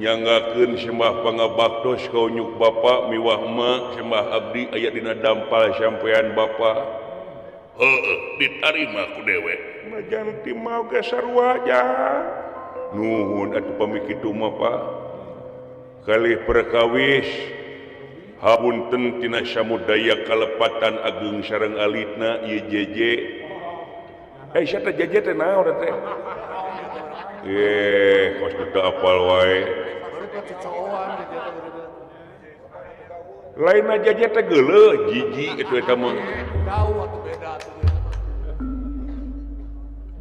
Nyanggakeun sembah pangabaktos ka unyuk Bapa miwah emak, sembah abdi aya dina dampal sampean Bapa. Heeh, ditarima ku dewek. Najan ti mau ge sarua jang. Nuhun atuh pami kitu mah, Pak. Kalih perkawis hapunten tina samudaya kalepatan ageng sareng alitna ieu JJ. Eh, sia teh JJ teh naon teh? Eh, kos teu apal wae. Lain aja JJ teh geuleuh jiji itu eta mah.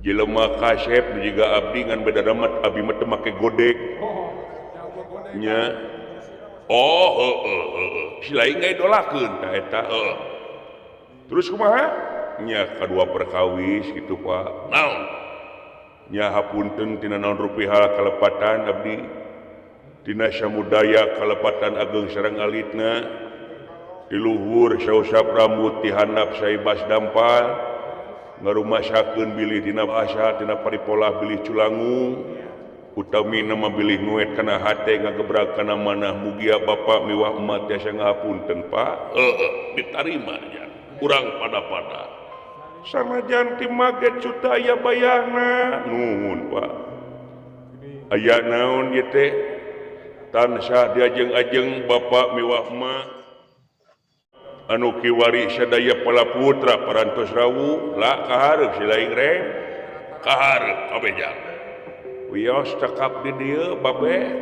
Jelema kasep juga abdi ngan beda damat abdi mah teu make godek. Nya. Oh, heeh heeh. Si lain ngaidolakeun tah eta heeh. Terus kumaha? Nya kadua perkawis kitu Pak. Naon? Nya hapunten tina naon rupi hal kalepatan abdi. Tina samudaya kalepatan ageng sareng alitna. Di luhur sausap rambut ti handap saibas dampal. Ngarumasakeun bilih dina asa tina paripolah bilih culangung. Utami nama bilih nuet kana hate ngagebrak kana manah mugia Bapak miwah emak tiasa ngahapunten Pak. Heeh, ditarima nya. Urang pada-pada. Sanajan ti mage cuta aya bayangna. Nuhun Pak. Aya naon ieu teh? Tansah diajeng-ajeng Bapak miwah emak. Anu kiwari sadaya palaputra parantos rawuh la kahareup si laing rem. Kahareup kabeh jang. Wios cekap di dieu babe.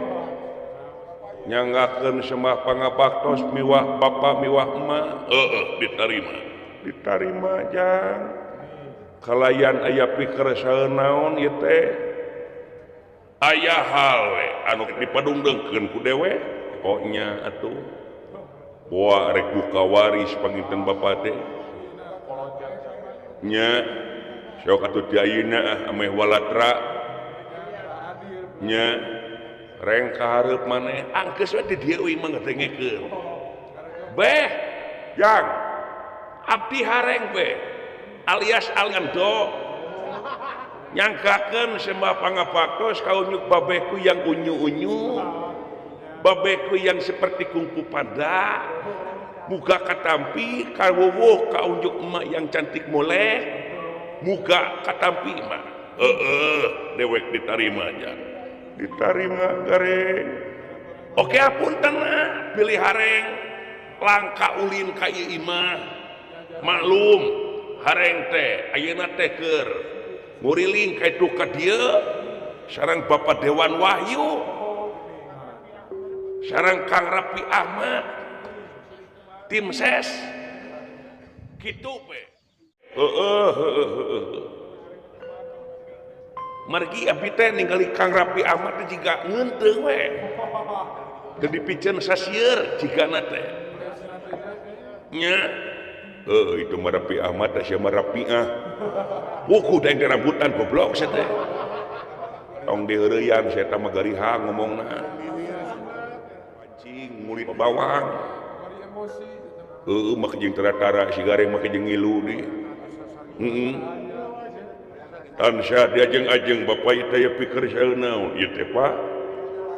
Nyanggakeun sembah pangabaktos miwah bapa miwah emak. Heeh, ditarima. Ditarima jang. Kalayan aya pikeresaeun naon ieu teh? Aya hal we anu dipadungdeungkeun ku dewek. Oh nya atuh. Boa rek buka waris panginten bapa teh. Nya sok atuh ti ayeuna ameh walatra. Nya reng kahareup maneh angkeus we di dieu euy mah ngadengekeun. Beh, jang. Abdi hareng beh alias alngendo. Nyangkakeun sembah pangabaktos ka unyuk babeku yang unyu-unyu. Babeku yang seperti kungfu panda. Muga katampi kawuwuh ka unjuk emak yang cantik moleh. Muga katampi mah. Heeh, dewek ditarima jang. Ditarima gareng. Oke apunten ah, pilih hareng langka ulin ka ieu imah. Maklum hareng teh ayeuna teh keur nguriling ka itu ka dieu sareng Bapak Dewan Wahyu sareng Kang Rapi Ahmad tim ses kitu we. Heeh heeh heeh. Margi abdi teh ningali Kang Rapi Ahmad teh jiga ngeunteung we. Teu dipiceun sasieur jigana teh. Nya. Heuh itu mah Rapi Ahmad teh sia mah Rapiah. Wuku teh rambutan goblok sia teh. Tong diheureuyang sia eta mah garihang ngomongna. Pancing mulit bawang. Heueuh mah jeung tara-tara si gareng mah jeung ngilu deui. Heeh. Tansah diajeng-ajeng Bapak ieu teh aya pikersieun naon ieu teh Pak?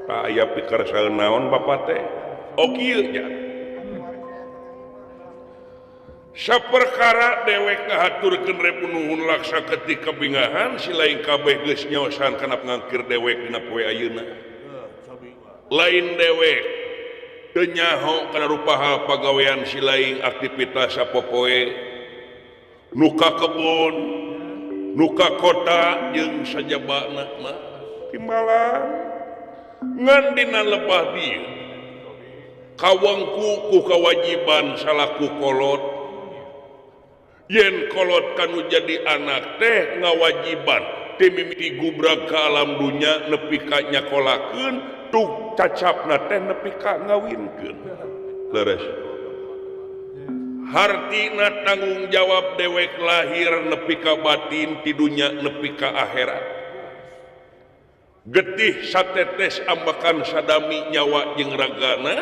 Tah aya pikersieun naon Bapak teh? Oh kieu nya. Saperkara dewek ngahaturkeun rebu nuhun laksa ketika bingahan si lain kabeh geus nyaosan kana pangangkir dewek dina poe ayeuna. Lain dewek teu nyaho kana rupa hal pagawean si lain aktivitas sapopoe nu ka kebon nuka kota jeung sajabana mah timbalan ngan dina lebah dieu kawengku ku kawajiban salaku kolot yen kolot kanu jadi anak teh ngawajiban ti mimiti gubrag ka alam dunya nepi ka nyakolakeun tuk cacapna teh nepi ka ngawinkeun leres. Hartina tanggung jawab dewek lahir nepi ka batin ti dunya nepi ka akhirat. Getih satetes ambakan sadami nyawa jeung ragana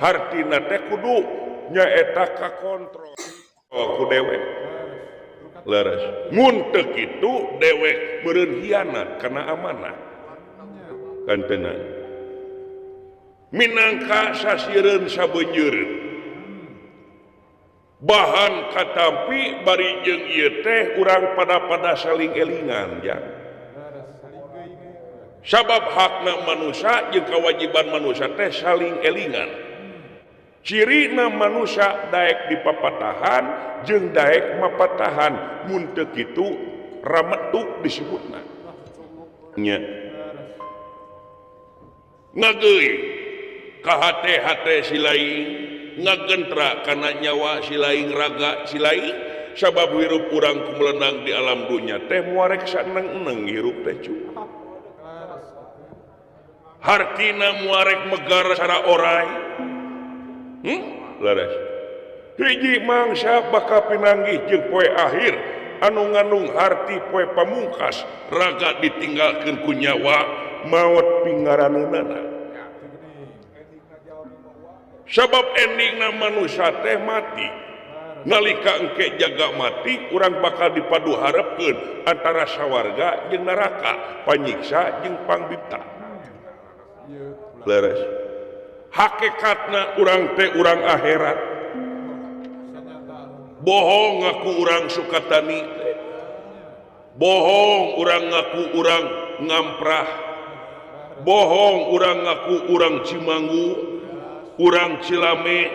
hartina teh kudu nyaeta kakontrol ku dewek. Leres. Mun teu kitu dewek meureun hianat kana amanah. Kantenan. Minangka sasireun sabeunjeureun bahan katampi bari jeung ieu teh urang pada-pada saling elingan jang. Sabab hakna manusia jeung kewajiban manusia teh saling elingan. Cirina manusia daek dipapatahan jeung daek mapatahan mun teu kitu rametuk disebutna. Nya. Ngageui ka hate-hate si lain, ngagentra kana nyawa si lain, raga si lain, sabab hirup urang kumelenang di alam dunya teh moal rek saneng-eneng hirup teh cu. Hartina moal rek megar cara orai. Leres. Hiji mangsa bakal pinanggih jeung poe akhir anu ngandung harti poe pamungkas raga ditinggalkeun ku nyawa maot pingaraneunana. Sabab endingna manusia teh mati. Nalika engke jaga mati urang bakal dipadu harepkeun antara sawarga jeung neraka, panyiksa jeung pangbipta. Leres. Hakikatna urang teh urang akhirat. Bohong ngaku urang Sukatani teh. Bohong urang ngaku urang Ngamprah. Bohong urang ngaku urang Cimanggu, urang Cilame,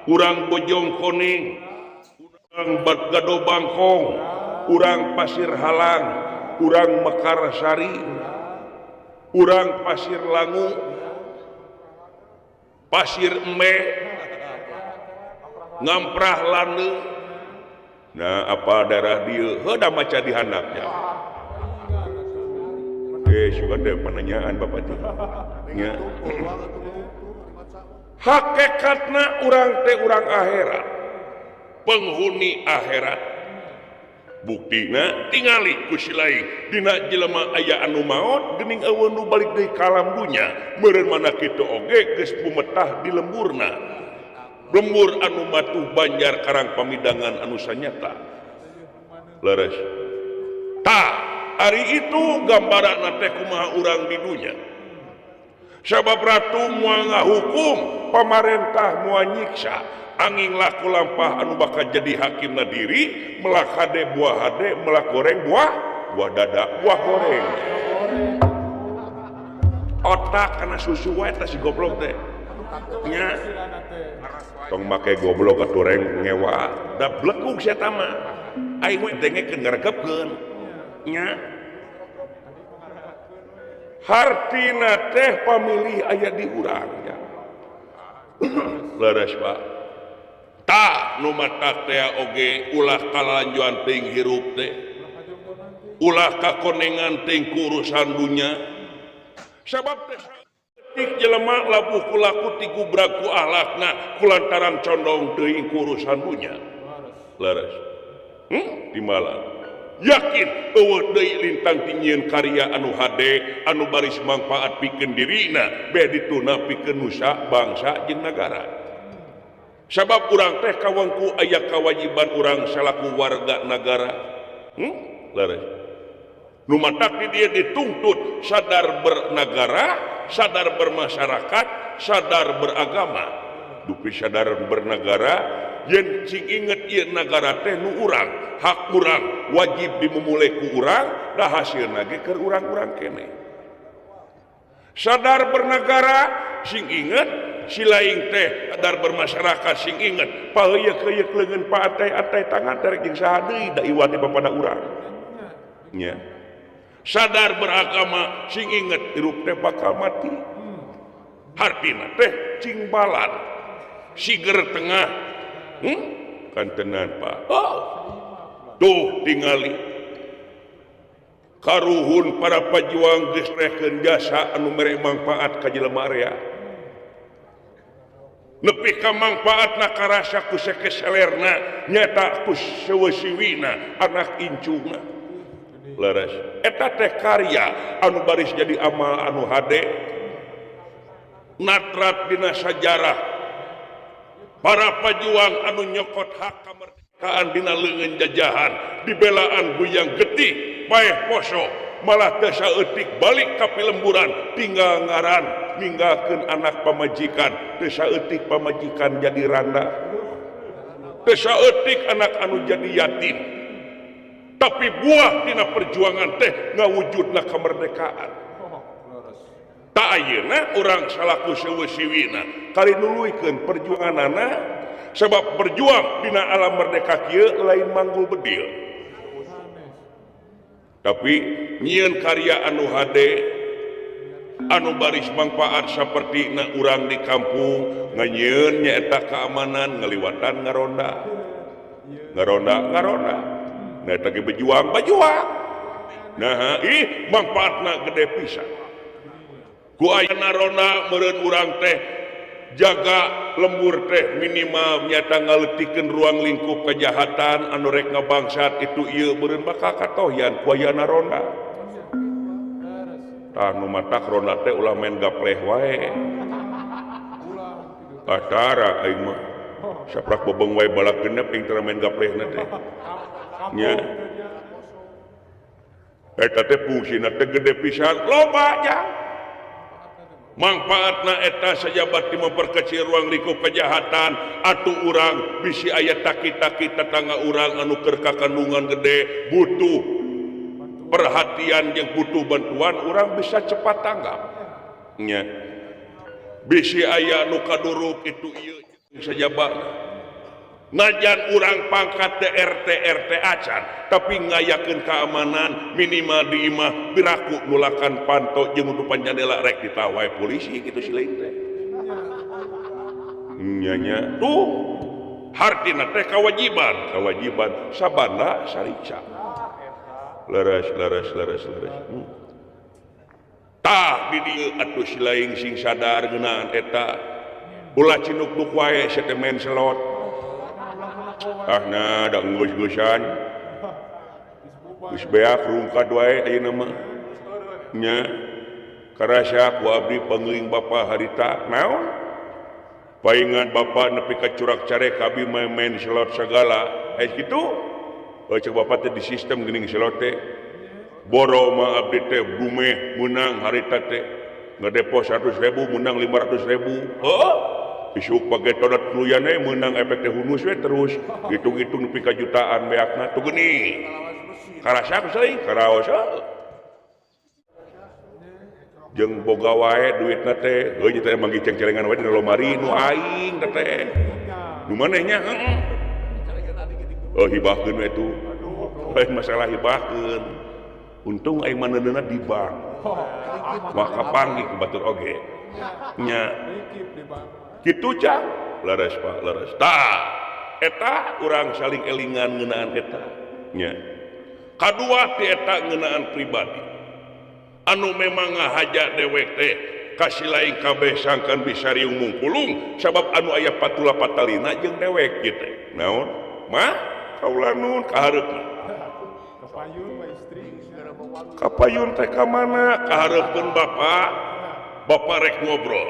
urang Bojong Koning, urang Gado Bangkong, urang Pasir Halang, urang Mekarsari, urang Pasir Langu, Pasir Eme, Ngamprah Lande. Nah, apa daerah dieu? Heuh da maca di handapnya. Suka teh penanyaan Bapak teh. Nya. Hakikatna urang teh urang akhirat, penghuni akhirat. Buktina tingali ku si lain dina jelema aya anu maot geuning eueuh nu balik deui ka alam dunya. Meureun mana kitu oge geus bumetah di lemburna. Lembur anu matuh Banjar Karang Pamidangan anu sanyata. Leres. Tah, ari itu gambaranna teh kumaha urang di dunya. Sabab ratu moal ngahukum, pamarentah moal nyiksa, angin laku lampah anu bakal jadi hakimna diri, melak hade buah hade, melak goreng buah, buah dada, buah goreng. Otak kana susu wae tah si goblok teh. Nya. Tong make goblok atuh reng ngewa, da blekug sia eta mah. Aing we dengekeun ngaregepkeun. Nya. Hartina teh pamilih aya di urang nya. Leres Pak. Tah nu matak teh oge ulah kalalanjuan teuing hirup teh. Ulah kakonengan teuing ku urusan dunya. Sabab teh saeutik jelema labuh kulaku ti gubrak ku ahlakna kulantaran condong teuing ku urusan dunya. Leres. Timalan. Yakin eueuh deui lintang tingieun karya anu hade anu baris mangfaat pikeun dirina beh dituna pikeun nusa bangsa jeung nagara. Sabab urang teh kawangku aya kawajiban urang salaku warga nagara. Leres. Nu matak di dieu dituntut sadar bernagara, sadar bermasyarakat, sadar beragama. Dupi sadar bernagara yen cing inget ieu nagara teh nu urang, hak urang wajib dimumule ku urang, da hasilna ge keur urang-urang keneh. Sadar bernagara sing inget, si lain teh sadar bermasyarakat sing inget, paheuyeuh-heuyeuk leungeun paatay-atay tangan terek jeung saha deui da iwat di bapada urang. Nya. Sadar beragama sing inget hirup teh bakal mati. Hartina teh cing balan siger tengah. Kantenan Pak. Oh. Tuh tingali karuhun para pejuang geus rehkeun jasa anu mere mangfaat ka jelema area. Nepi ka mangfaatna karasa ku sekeselerna nyata ku seuweusiwina anak incungna. Leres. Eta teh karya anu baris jadi amal anu hade natrat dina sajarah para pejuang anu nyokot hak kemerdekaan dina leungeun jajahan dibelaan buyang getih paeh poso malah teu saeutik balik ka pilemburan tinggal ngaran Ninggalkeun anak pamajikan, teu saeutik pamajikan jadi randa, teu saeutik anak anu jadi yatim. Tapi buah dina perjuangan teh ngawujudna kemerdekaan. Tah, ayeuna urang salaku seueuh-siwina kali nuluykeun perjuanganana, sebab berjuang dina alam merdeka kieu lain manggul bedil, tapi nyieun karya anu hade, anu baris manfaat, seperti na urang di kampung nganyieun nyaeta keamanan, ngaliwatan ngaronda, ngaronda, ngaronda. Nah, eta ge berjuang, berjuang. Nah, ih, manfaatna gede pisan. Ku ayana ronda meureun urang teh jaga lembur teh minimal nyata ngaleutikeun ruang lingkup kejahatan anu rek ngabangsat itu ieu meureun bakal katohyan ku ayana ronda. Tah, nu matak ronda teh ulah main gapleh wae. Atara aing mah saprak bebeng wae balak genep aing teu main gaplehna teh nya. Eta teh fungsina teh gede pisan, loba jang manfaatna eta. Sajabat memperkecil ruang lingkup kejahatan atau urang bisi aya taki-taki tetangga urang anu keur kakandungan gede, butuh perhatian, yang butuh bantuan, urang bisa cepat tanggap nya. Bisi aya nu kaduruk itu ieu sajabat. Najan urang pangkat RT RT acan, tapi ngayakeun keamanan minimal di imah biraku nulakan panto jeung nutupan jandela, rek ditawai polisi gitu si lain teh nya nya. Tuh, hartina teh kewajiban, kewajiban sabanda sarica. Leres, leres, leres, leres. Tah, di dieu atuh si lain sing sadar ngeunaan eta. Ulah cinuk-nuk wae sia teh main selot. Ah, nah, da geus-geusan geus beak rungkad wae ayeuna mah nya. Karasa ku abdi pangeuing bapa harita naon paingan bapa nepi ka curak carek abi main slot segala. Eh, kitu. Oh, cek bapak teh di sistem geuning slot teh boro mah abdi teh dumeh menang harita teh ngedepo 100.000 menang 500.000. Oh, isuk pakai todat kluyane menang efek teh hunus we terus hitung-hitung nepi ka jutaan beakna tuh geuning. Karasa ku seuing karaos jeung boga wae duitna teh. Heuh, teh manggih ceng-celengan wae dina lomari nu aing teh nu maneh nya. Heeh, oh, hibahkeun we itu lain masalah hibahkeun. Untung aing maneundeunna di bank maka panggih ku batur oge nya kitu cang. Leres, Pak, leres. Tah, eta urang saling elingan ngeunaan eta nya. Kadua ti eta ngeunaan pribadi anu memang ngahaja dewek teh kasih lain kabeh sangkan bisa riung mungkulung, sabab anu aya patula patalina jeung dewek gitu naon mah kaula nun kahareupna. Kapayun teh ka mana? Kahareupeun bapak. Bapak rek ngobrol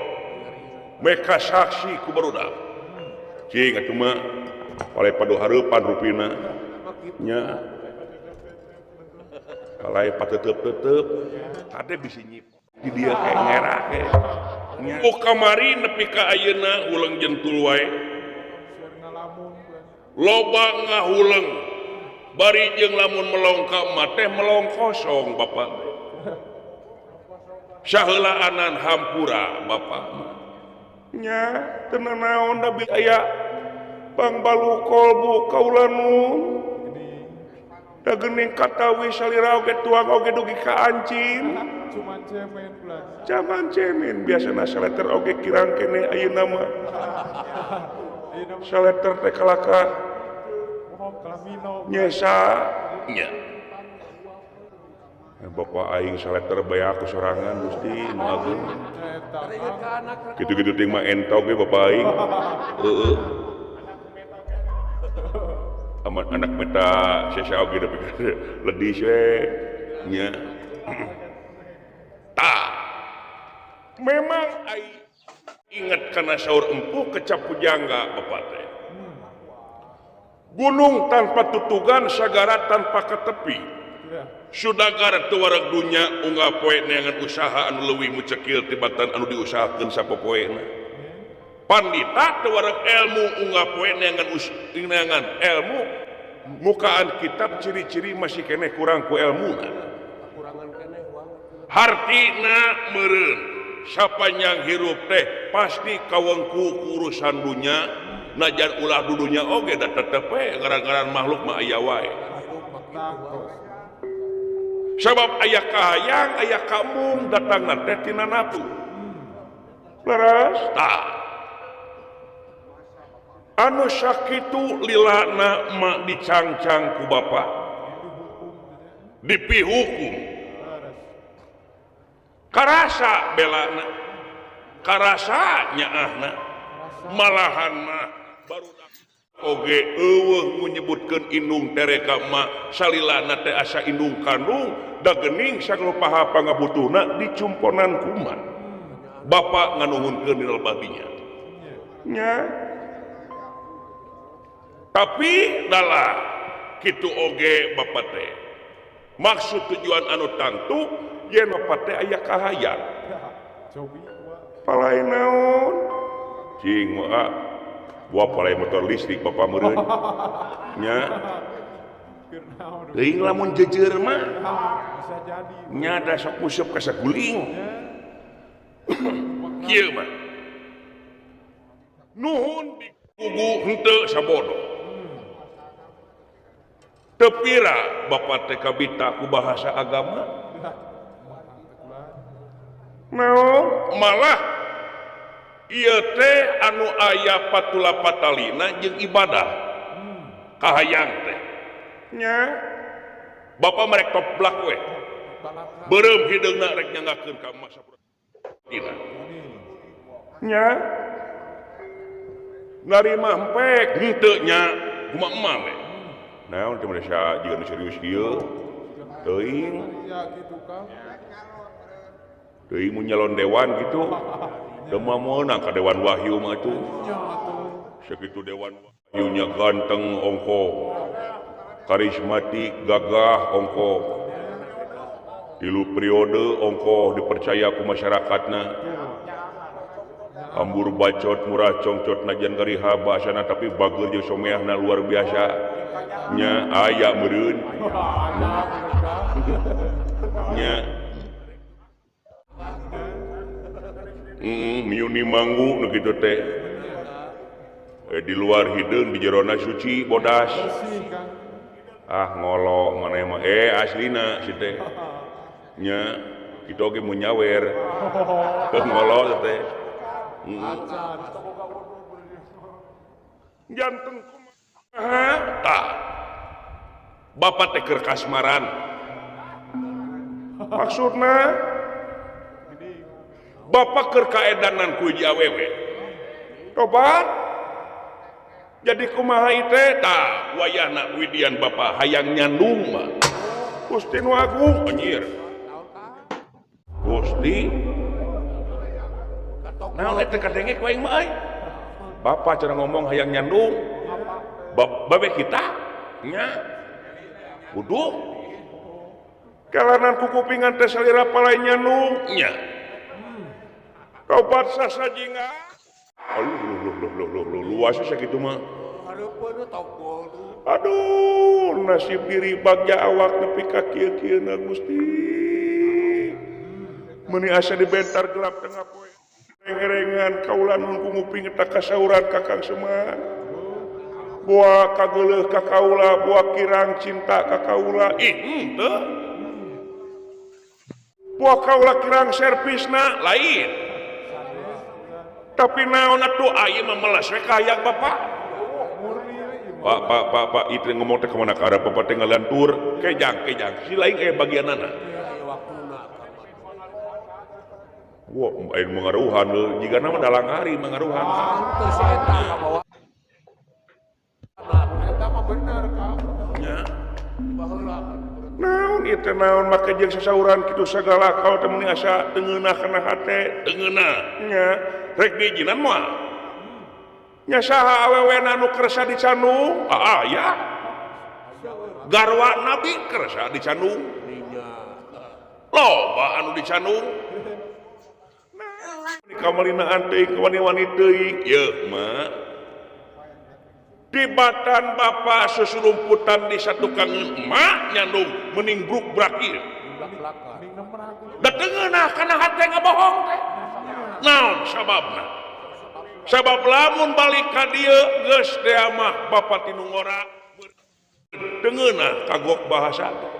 meka saksi ku barudak cing atuh mah oleh padu hareupan rupina nya kalai patetep-tetep kade bisi nyip di dia kayak ngerak nya. Oh, kamari nepi ka ayeuna huleng jentul wae, loba ngahuleng bari jeung lamun melong ka emak teh melong kosong. Bapak saheulaanan hampura bapak mah nya, teu naon da aya pangbalu kolbu kaula nun da geuning katawi salira oge tuang oge dugi ka ancin. Cuman cemen belas. Cuman cemen biasana saleter oge kirang keneh ayeuna mah. Saleter teh kalaka nyesa nya. Bapak aing saleter bae aku sorangan. Gusti nu agung, kitu-kitu ting mah entog we bapak aing. Heeh, amat anak meta sesa oge nepi ledis we nya. Tah, memang aing inget kana saur empuh kecap pujangga bapak teh, gunung tanpa tutugan, sagara tanpa ketepi. Sudagar teu wareg dunya unggal poe neangan usaha anu leuwih mucekil tibatan anu diusahakeun sapopoena. Pandita teu wareg ilmu unggal poe neangan ilmu mukaan kitab ciri-ciri masih keneh kurang ku ilmuna. Hartina meureun sapanjang hirup teh pasti kawengku urusan dunya najan ulah dudunya oge da tetep we gara-gara makhluk mah aya wae. Sabab aya kahayang aya kampung datangna teh tina nafsu. Leres tah. Anu sakitu lilana mah dicangcang ku bapa. Dipihukum. Karasa belana. Karasa nyaahna. Malahan mah baru oge eueuh menyebutkeun indung tereka mah salilana teh asa indung kandung da geuning sagala pangabutuhna dicumponan kumaha bapak nganuhunkeun dina babinya nya tapi dalah kitu oge bapak teh maksud tujuan anu tangtu yen bapak teh aya kahayang palai naon cing mah buah palai motor listrik bapak meureun nya teuing lamun jeujeur mah nya da sok musup ka saguling kieu mah nuhun dikugu henteu sabodo teu pira bapak teh kabita ku bahasa agama naon malah ieu teh anu aya patula patalina jeung ibadah kahayang teh nya bapak merek toplak we beureum hideungna rek nyanggakeun ka emak saprina nya narima empek henteu nya kumaha emak we naon teh Malaysia jiga nu serius kieu teuing teuing mun nyalon dewan kitu Demam meunang ka Dewan Wahyu mah atuh. Sakitu Dewan Wahyunya ganteng ongko, karismatik gagah ongko, tilu periode ongko dipercaya ku masyarakatna. Ambur bacot murah congcot najan gariha bahasana tapi bageur jeung someahna luar biasa. Nya aya meureun. Nya miuni manggu nu kitu teh di luar hideung di jerona suci bodas ah ngolo maneh mah aslina si teh nya kitu oge mun nyawer ngolo teh jantung kumaha tah bapak teh keur kasmaran maksudna bapak keur kaedanan ku hiji awewe tobat jadi kumaha teh tah wayahna widian bapak hayang nyandung mah Gusti nu agung anjir Gusti naon eta kadenge ku aing mah euy bapak cara ngomong hayang nyandung babe kita nya kudu kalanan ku kupingan teh salira palai nyandung nya tobat sasajinga aduh luas sakitu mah aduh nasib diri bagja awak nepi ka kieu-kieuna Gusti meuni asa dibentar gelap tengah poe rengan kaula nun ku nguping eta kasauran Kakang Semar boa kageuleuh ka kaula boa kirang cinta ka kaula ih henteu boa kaula kirang servisna lain tapi naon atuh aya mah melas we kahayang bapak. Pak pak pak pak itu ngomong teh kemana ka arah bapak teh ngalantur kejang kejang si lain aya bagianana. Wah aya mengaruhan jigana mah dalang hari mengaruhan. Teu si eta kabawa. Eta mah bener Kang. Nya. Baheula. Naon ieu teh naon make jeung sasauran kitu sagala kau teh meuni asa teu ngeunah kana hate teu ngeunah nya. Rek diizinan moal nya saha awewena nu kersa dicandung ah ya garwa nabi kersa dicandung Loba anu dicandung. Nah, di kamalinaan teuing wani-wani teuing. Yeuh mah. Tibatan bapak susurumputan di satukang emak nyandung mending bruk brak ieu. Da teu ngeunah kana hate ngabohong teh. Naon sababna? Sabab lamun balik ka dieu geus teh mah bapak tinu ngora teu ngeunah kagok bahasa teh.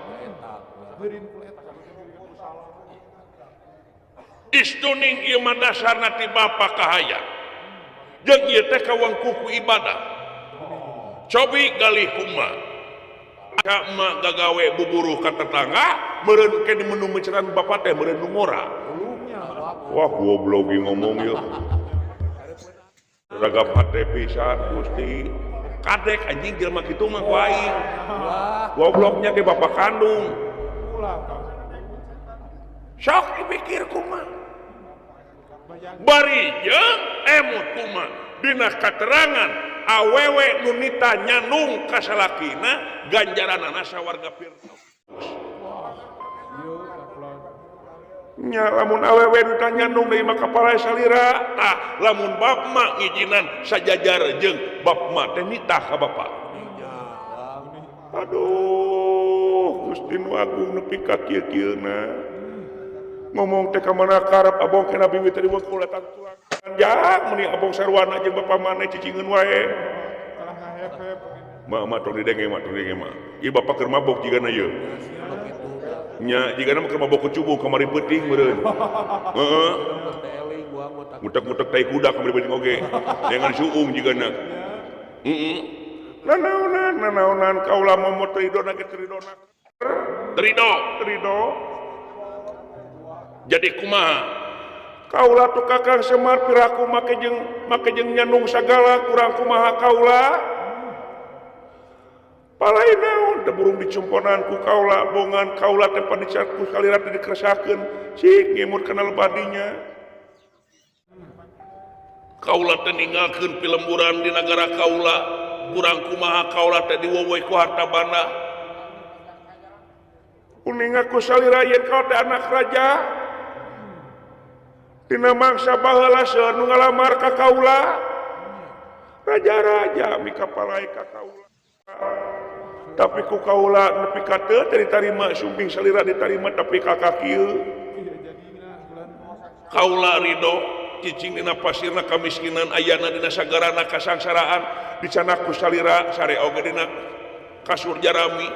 Istuning ieu mah dasarna ti bapak kahayang. Jeung ieu teh kawangku ku ibadah. Cobi galih kuma ka emak gagawe buburuh ka tetangga meureun ke di menu menceran bapak teh meureun nu ngora. Wah goblok ngomong ieu. Ragap hate pisan Gusti. Kadek anjing jelema kitu mah ku aing. Gobloknya ke bapak kandung. Sok dipikir kumaha. Bari jeung emut kumaha dina katerangan awewe nu nita nyandung ka salakina ganjaranana sawarga Firdaus. Nya lamun awewe nu nyandung deui mah kapala salira tah lamun bap mah ngijinan sajajar jeung bap mah teh nitah ka bapak. Aduh Gusti nu agung nepi ka kieu-kieuna. Ngomong teh ka mana karep abong ke Nabi tadi wengkul eta tulang. Jang meuni abong sarwana jeung bapa maneh cicingeun wae. Mah mah tong didenge mah tong didenge mah. Ieu bapak keur mabok jigana ieu. Nya jigana mah keur mabok kucubung kamari peuting meureun. Heeh. Ngutek-ngutek tai kuda kamari peuting oge. Dengan suung jigana. Heeh. Nanaonan nanaonan kaula momo tridona ge tridona. Trido, trido. Jadi kumaha kaula tu kakang Semar piraku make jeung nyandung sagala kurang kumaha kaula palai naon teh burung dicumponan ku kaula bongan kaula teh panicat ku salira teh dikeresakeun cik ngemut kana lebadinya kaula teh ninggalkeun pilemburan di nagara kaula kurang kumaha kaula teh diwowoy ku harta banda uninga ku salira yen kaula teh anak raja dina mangsa baheula seueur nu ngalamar ka kaula raja-raja mikapalai ka kaula tapi ku kaula nepi ka teu teu ditarima sumping salira ditarima tapi ka kieu kaula ridho cicing dina pasirna kamiskinan ayana dina sagarana kasangsaraan dicanak ku salira sare oge dina kasur jarami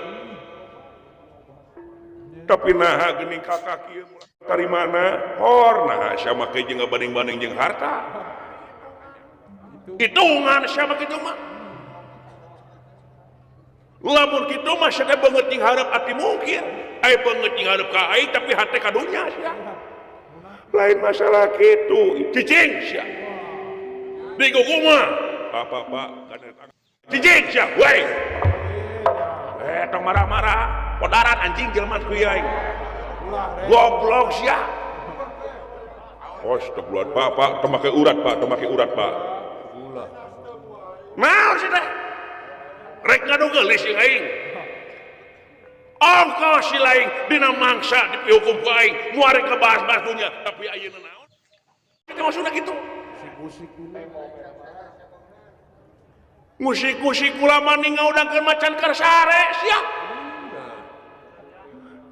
tapi naha geuning ka kieu tarimana hor nah sama ke jeung ngabanding-banding jeung harta hitungan sama kitu mah lamun kitu mah sia beungeut jeung hareup ati mungkin aya beungeut jeung hareup ka aing tapi hate ka dunya sia lain masalah kitu cicing sia digugu mah pak cicing sia we tong marah-marah podaran anjing jelema ku aing goblok sia. Astagfirullah, Pak, Pak, teu make urat, Pak, teu make urat, Pak. Naon sih teh? Rek ngadu geulis jeung aing. Ongko si laing dina mangsa dipihukum ku aing, moal rek ngebahas-bahas dunya, tapi ayeuna naon? Kitu maksudna kitu. Musik-musik ulama ngaudangkeun macan karsare sia.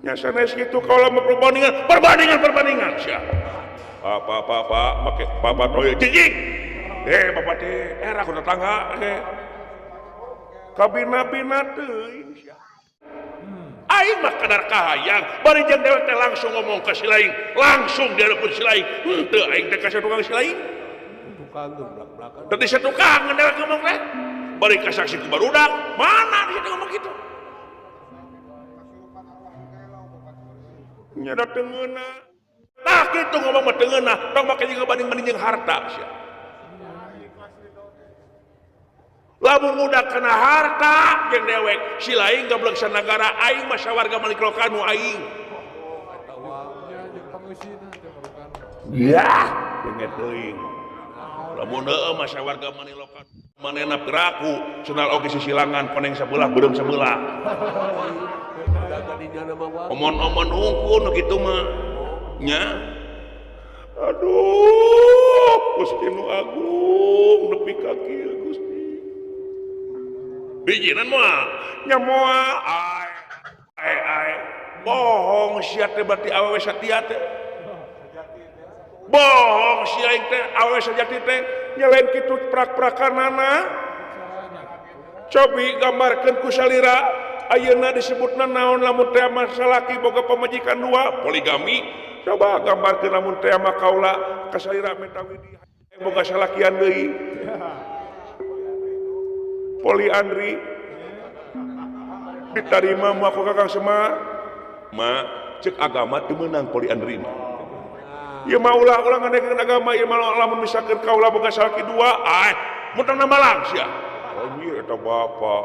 Nya sanes kitu kaula mah perbandingan, perbandingan, perbandingan sia. Pak, pak, pak, make bapak toy cicing. Bapak teh era ku tetangga teh. Kabina-bina teuing sia. Aing mah kadar kahayang, bari jeung dewek teh langsung ngomong ka si laing, langsung dihareupeun si laing. Henteu aing teh ka satukang si laing. Tukang blak-blakan. Teu satukang dewek ngomong teh. Bari ka saksi ku barudak, mana di situ ngomong kitu. Nyada teu ngeunah. Tah kitu ngomong mah teu ngeunah, tong make jeung ngabanding-banding jeung harta sia. Lamun muda kana harta jeung dewek, si lain gablek sanagara aing mah sawarga maliklokan nu aing. Yah, denge teuing. Lamun heueuh mah sawarga manilokan manehna piraku, cenal oge sisilangan koneng sabelah beureum sabelah. Omon-omon hungkul nu kitu mah nya. Aduh, Gusti nu agung nepi ka kieu Gusti. Bijinan moal nya moal ai ai ai bohong sia teh berarti awewe satia teh. Bohong sia aing teh awewe sajati teh nya lain kitu prak-prakanana. Cobi gambarkeun ku salira ayeuna disebutna naon lamun teh mah salaki boga pamajikan dua poligami. Coba gambarkeun lamun teh mah kaula ka salira menta widi boga salakian deui. Poliandri ditarima mah ku Kakang Semar ma cek agama teu meunang poliandri mah. Ieu mah ulah-ulah ngadekeun agama ieu mah lamun misalkeun kaula boga salaki dua ai mun teu malang sia. Anjir eta bapa.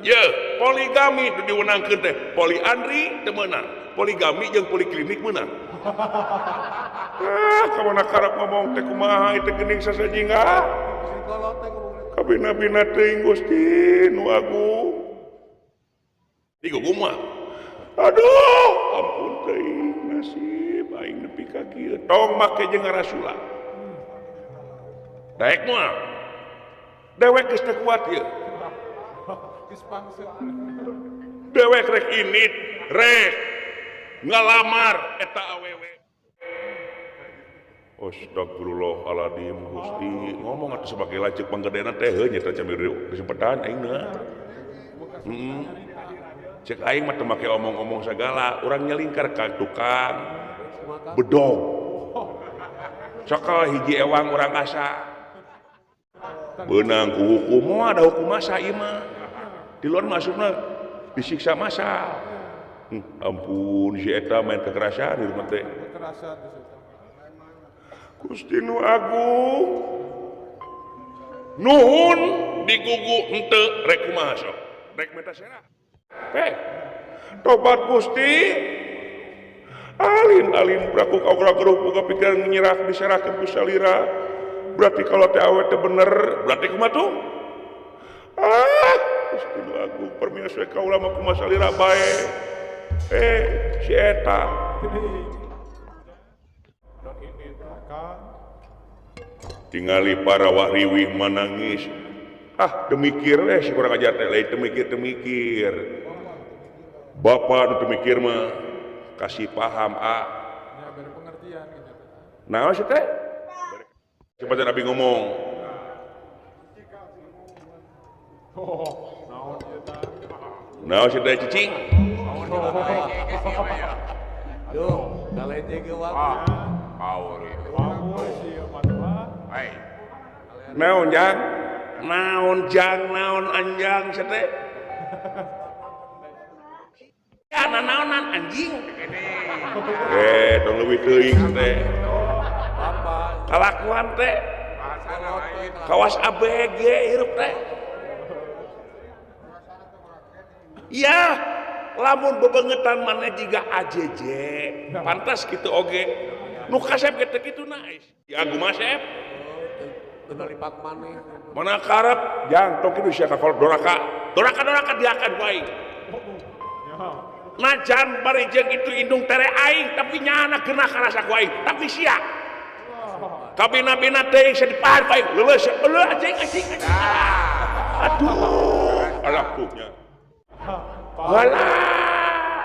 Ye, poligami teu diwenangkeun teh. Poliandri teu meunang. Poligami jeung poliklinik meunang. Ah, kamana karep ngomong teh kumaha ieu teh geuning sasajingga. Kabina-bina teuing Gusti nu agung. Digugu mah. Aduh, ampun teuing nasib aing nepi ka kieu. Tong make jeung ngarasula. Daek moal. Dewek geus teu kuat ieu. Dewek rek init, rek ngalamar eta awewe. Astagfirullahaladzim Gusti ngomong atuh sebagai lanceuk panggedena teh heuh nya teh camir kesempatan aing na. Heeh. Cek aing mah teu make omong-omong sagala, urang nyelingkar ka tukang bedog. Cokol hiji ewang urang asa. Beunang ku hukum moal ada hukum masa ieu mah. Di luar masukna disiksa masa. Ampun si eta main kekerasan di rumah teh. Gusti nu agung nuhun digugu henteu rek kumaha sok rek meta serah tobat Gusti alin-alin braku kaura geruh boga pikiran nyerah diserahkeun ku salira berarti kalau teh awe teh bener berarti kumaha tuh ah Gusti nu agung permios we kaula mah kumaha salira bae si eta tingali para wahriwih manangis ah demikir si kurang ajar teh lain temikir bapak nu temikir mah kasih paham ah ya, beri pengertian gitu. Naon sih teh kesempatan abi ngomong naon sih teh cicing yo galece ge waktu power naon jang naon jang naon anjang sete ya naonan anjing tong leuwih teuing teh kalakuan teh kawas ABG hirup teh ya lamun bebengetan maneh jiga AJJ pantas kitu oge nu kasep ge teu kitu naes ya kumaha sep lipat maneh mana karep jang tong kitu sia ka doraka doraka doraka diakan ku aing najan bari jeung itu indung tere aing tapi nyana geunah karasa ku aing tapi sia kabina-bina teuing sia dipahar ku aing leuleus leuleus anjing anjing aduh alakunya walah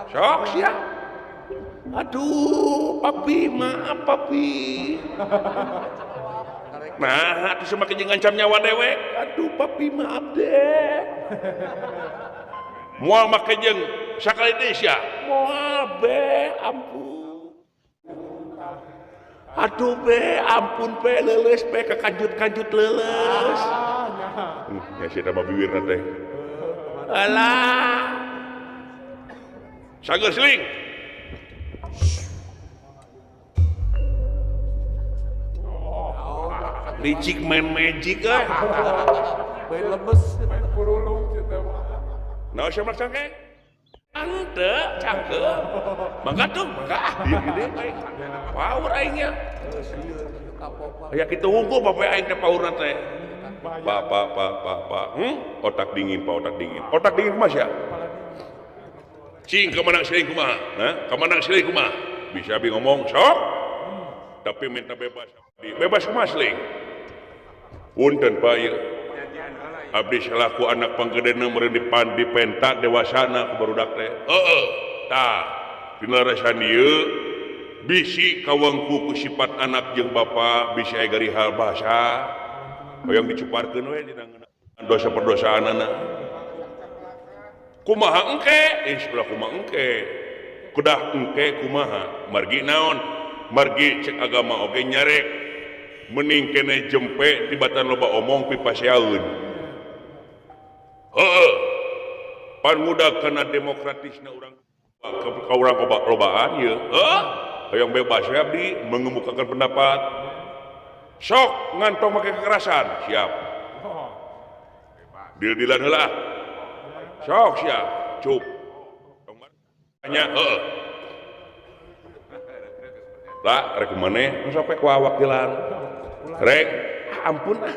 sok sia aduh papi maaf papi nah atuh semakin jeung ngancam nyawa dewek aduh papi maaf deh moal make jeung sakali deui sia moal be ampun aduh be ampun be leuleus be kakanjut-kanjut leuleus nya sia mah biwirna teh alah sageus seling licik main magic euy main lemes main purulung cenah mah naon sia mah cangkeng henteu cangkeum mangga tuh mangga ah dieu gede power aing nya aya kitu hungkul bapak aing teh powerna teh Pak pak pak pak pak otak dingin pak otak dingin otak dingin kumaha sia cing kamanang siling kumaha nah kamanang siling kumaha bisa abi ngomong sok tapi minta bebas bebas kumaha siling punten Pak ieu abdi selaku anak panggedena meureun dipenta dewasana ku barudak teh heeh tah dina rasan ieu bisi kawangku ku sifat anak jeung bapa bisi aya garihal bahasa hoyong dicuparkeun we dina dosa perdosaanana kumaha engke insyaallah kumaha engke kudah engke kumaha margi naon margi cek agama oge nyarek mending kene jempe tibatan loba omong pipaseaeun heuh pan muda kana demokratisna urang ka urang lobaan ieu heuh hoyong bebas we abdi mengemukakan pendapat sok ngantong make kekerasan siap deal-dealan heula sok siap cup nya heuh lah rek maneh sampai ku awak jalan rek ampun ah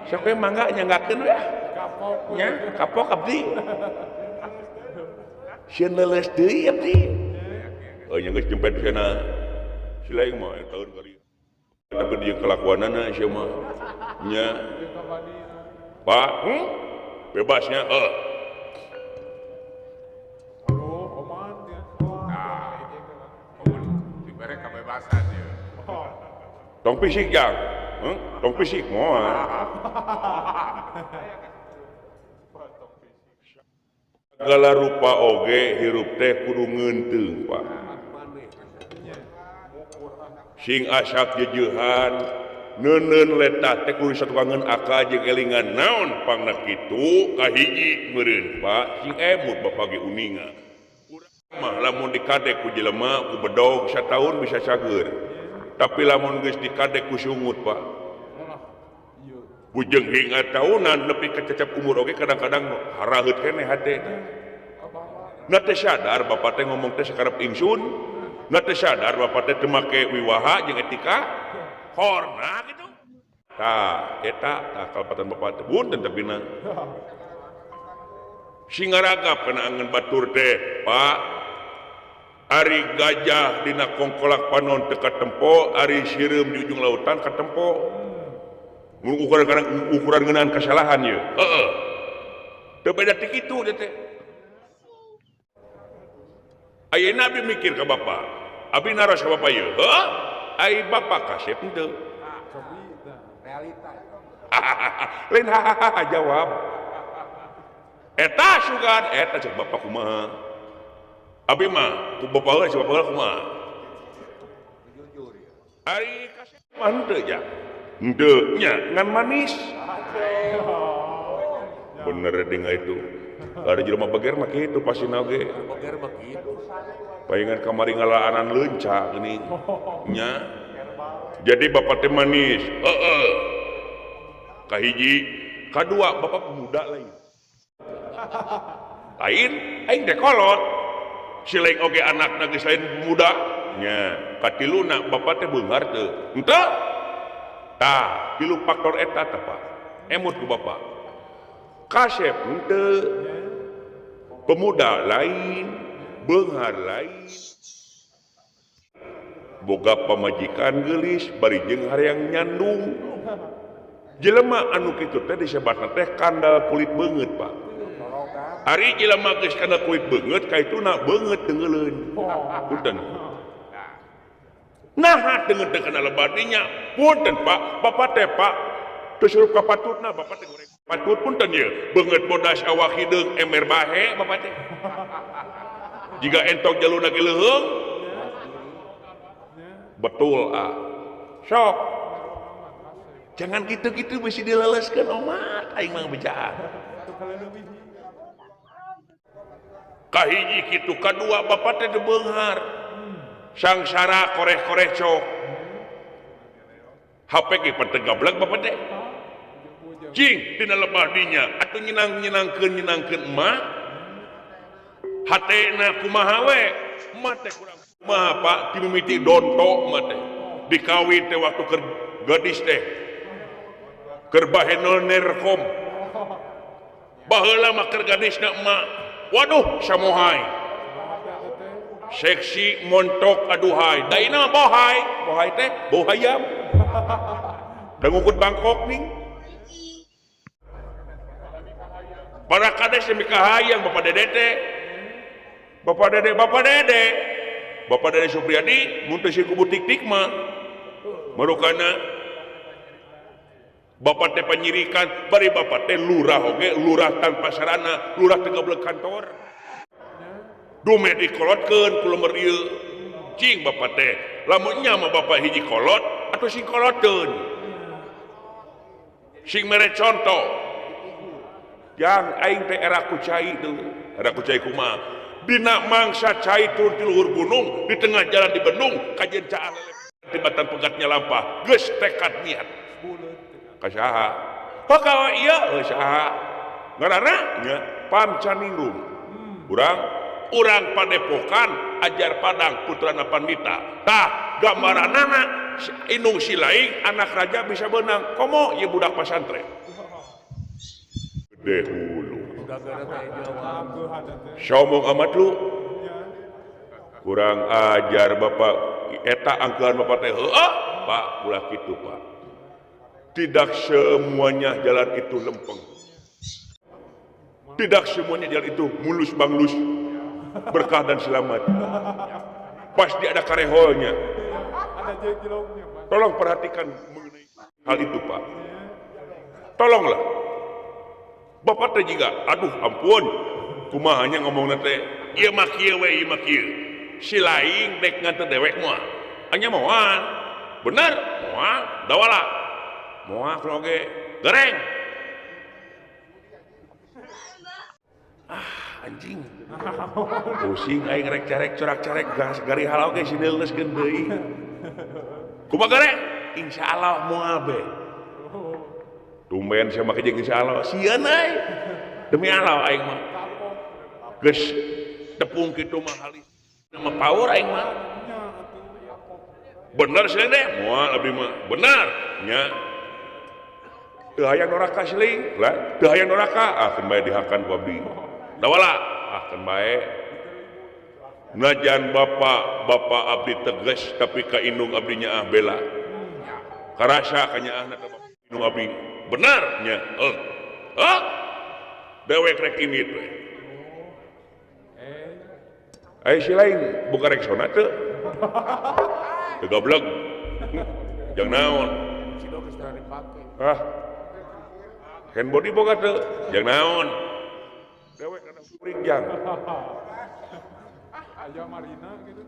sok we mangga nyanggakeun we nya kapok abdi sieun leuleus deui abdi oh nya geus jempet sana si lain mah tahun kali tapi dia kelakuanana sia mah nya Pak bebasnya heuh aduh oman dia nah dibere kebebasan ieu tong fisik jang tong fisik moal segala rupa oge hirup teh kudu ngeunteung Pak sing asak jejeuhan neuneun letah teh kudu satukangeun akal jeung elingan naon pangna kitu kahiji meureun Pak sing emut bapak ge uninga urang mah lamun dikadek ku jelema ku bedog sataun bisa cager tapi lamun geus dikadek ku sungut Pak bujeng hingga tahunan nepi ka cecep umur oge kadang-kadang haraheut keneh hate na teh sadar bapak teh ngomong teh sakarep ingsun na teh sadar bapak teh teu make wiwaha jeung etika horna gitu tah eta tah kalepatan bapak teh punten tapi na singaragap kana angen batur teh Pak ari gajah dina kongkolak panon teu katempo ari sireum di ujung lautan katempo mun ukuran ngeunaan kasalahan ieu heeh teu beda ti kitu teh teh ayeuna abi mikir ka bapak abi naros ka bapak ieu heuh ai bapak kasep henteu realita lain hahaha jawab eta sugan eta cek bapak kumaha abi mah ku bapak heula cek bapak heula kumaha jujur ya ari kasep mah henteu ja henteu nya ngan manis bener ding itu ada jelema bager mah kitu pasina oge bager mah kitu palingan kamari ngalaanan leunca geuning nya jadi bapak teh manis heeh kahiji kadua bapak pemuda lain lain aing teh kolot si lain oge anakna geus lain pemuda nya katiluna bapak teh beunghar teu henteu tah tilu faktor eta tah Pak emut ku bapak kasep henteu pemuda lain beunghar lain boga pamajikan geulis bari jeung hayang nyandung jelema anu kitu teh disebatna teh kandal kulit beungeut Pak ari jelema geus kandal kulit beungeut kaituna beungeut tenggeuleun punten nah deungeut teh kana lebatinya punten Pak bapak teh Pak teu surup ka patutna bapak teh goreng patut punten ieu beungeut bodas awak hideung ember bahe bapak teh jiga entok jaluna ge leuheung betul ah sok jangan gitu-gitu bisi dileleskeun omat aing mah bejaan kahiji kitu kadua bapak teh teu beunghar sangsara koreh-koreh cok HP ge pategablek bapak teh cing dina lebah dinya atuh nyenang-nyenangkeun nyenangkeun emak hatena kumaha we emak teh kurang kumaha Pak ti mimiti donto emak teh dikawin teh waktu keur gadis teh Keur bahenol nerkom. Baheula mah keur gadisna emak. Waduh samohai. Seksi montok aduhai. Daina bohai. Bohai teh bau hayam. Da ngukut Bangkok ning. Para kades yang mikahayang Bapak Dede teh. Bapak Dede, Bapak Dede. Bapak Dede Supriyadi mun teu sieun ku butik-tik mah. Marukana Bapak teh panyirikan, bari bapak teh lurah oge, lurah tanpa sarana, lurah teu gablek kantor. Dume dikolotkeun ku lemeur ieu. Cing bapak teh, lamun nya mah bapak hiji kolot atuh sing kolotkeun. Sing mere contoh. Jang aing teh era ku cai teu, era ku cai kumaha? Dina mangsa cai turun ti luhur gunung, di tengah jalan di bendung, kajeun caah lele tibatan pegatnya lampah, geus tekad niat. Kasaha? Oh kawa ieu saha? Ngaranna nya Pamcaningrum. Urang Padepokan Ajar Padang putrana Pandita. Tah gambaranana indung si laing anak raja bisa beunang komo ieu budak pasantren. Gede hulu. Sombong amat lu. Kurang ajar bapak eta angkeun bapak teh heueuh Pak ulah kitu Pak. Tidak semuanya jalan itu lempeng. Tidak semuanya jalan itu mulus banglus, berkah dan selamat. Pasti ada kareholnya. Tolong perhatikan mengenai hal itu Pak. Tolonglah. Bapak teh juga, aduh ampun, kumahanya ngomongna teh, ieu mah kieu we, ieu mah kieu. Si laing dek nganter dewek moal. Anya moal. Bener, moal, dawala. Moal oge gereng. Ah, anjing. Pusing aing rek carek corak-carek gas gari halau ge sineuleskeun deui. Kumaha gereng? Insyaallah moal be. Tumben sia make jeung insyaallah. Sieun euy. Demi Allah aing mah. Geus tepung kitu mah halis. Nama power aing mah. Bener sih deh, moal abdi mah. Bener nya. Teu hayang doraka siling, lah teu hayang doraka, ah keun bae dihakan ku abdi. Dawala, ah keun bae. Najan bapak abdi tegas tapi ka indung abdi nyaah bela. Karasa ka nyaahna ka bapak indung abdi. Bener nya. Heuh. Heuh. Dewek rek ini teh. Aya si lain buka Rexona teu. Teu goblok. Jang naon? Ah. Hand body boga teu, jang naon? Dewek kana kuring jang. Aya Marina gitu.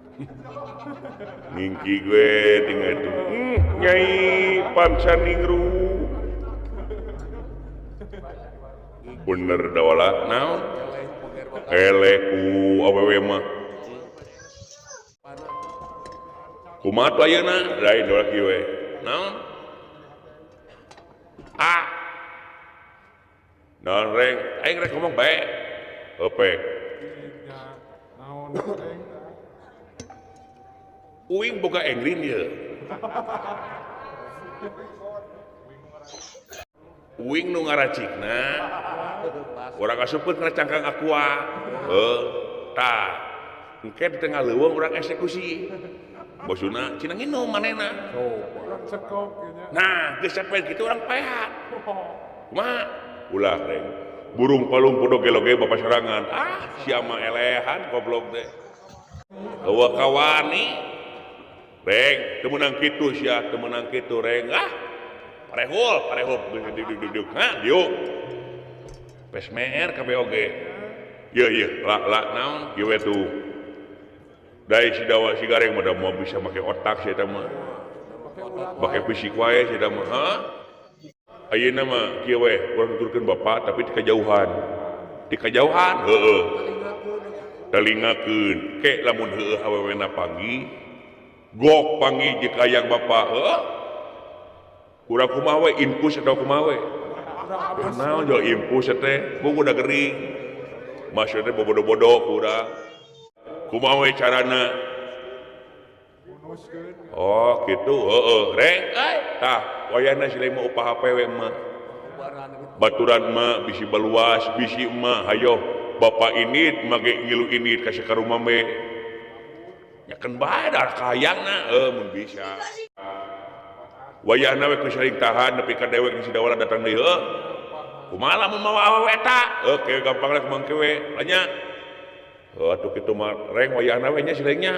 Ningki gue tinggal itu. Nyai Pamcaningrum. Bener dawala naon? Eleh ku awewe mah. Kumaha tuh ayeuna? Lain dawala kieu we. Naon? Ah. Naon reng? Aing rek ngomong bae. Heupeuk. Naon reng? Uing boga engrin ieu. Uing nu ngaracikna. Urang asupkeun kana cangkang aqua. Heuh, tah. Engke di tengah leuweung urang eksekusi. Bosuna cenah nginum manehna. Nah, geus sampe kitu urang paehan. Kumaha? Ulah reng. Burung palung podo gelo-gelo bapak sorangan. Ah, sia mah elehan goblok teh. Eueuh kawani. Reng, teu meunang kitu sia, teu meunang kitu reng. Ah. Parehul, parehul diuk diuk diuk. Ha, diuk. Pesmer kabeh oge. Ieu ieu, la la naon kieu we tuh. Dai si dawa si gareng mah da moal bisa make otak sia eta mah. Make fisik wae sia eta mah. Ha? Ayeuna mah kieu we, urang tuturkeun bapak tapi ti kajauhan. Ti kajauhan, heueuh. Telingakeun. Ke lamun heueuh awewena pagi, gok panggih jeung hayang bapak, heueuh. Urang kumaha we infus atau kumaha we? Naon jauh infus teh, buku udah gering. Maksudnya bodoh-bodoh kurang. Kumaha we carana? Oh, gitu. Heeh, reng. Tah, wayahna si lima upah HP we mah. Baturan mah bisi baluas bisi emak hayo bapak ini make ngilu ini kasih ka rumah me nya keun bae da kahayangna mun bisa wayahna we ku saling tahan nepi ka dewek di Sidawala datang deui heuh kumaha lamun mawa awewe eta heuh gampang lah kumaha we nya heuh atuh kitu mah reng wayahna we nya si lainnya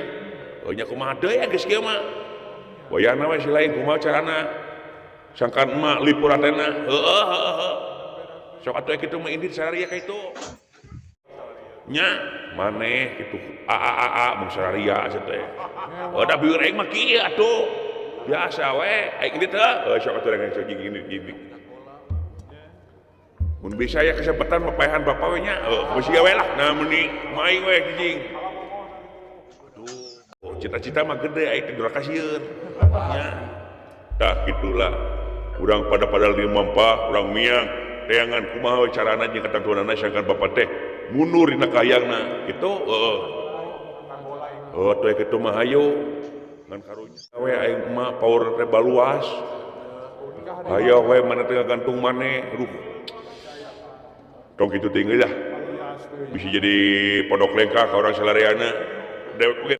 heuh nya kumaha deui geus kieu mah wayahna we si lain kumaha carana sangkan emak lipuratena heuh heuh sok atuh kitu mah indit sararia ka itu nya maneh kitu a a a a mun sararia asa teh heuh da bieur aing mah kieu atuh biasa we aing indit heuh sok atuh reng sok gini gini mun bisa ya kesempatan papaehan bapa we nya heuh bisi gawe lah nah meuni maing we cicing aduh cita-cita mah gede aing teh duraka sieun nya tah kitulah urang pada-pada di mampah urang miang teangan kumaha we carana jeung katentuanana sangkan bapa teh mundur dina kahayangna kitu heuh heuh teh kitu mah hayu ngan karunya we aing mah power teh baluas hayo we mana teh gantung maneh aduh tong kitu tinggal lah bisa jadi pondok lengkah ka urang salareana dewek oge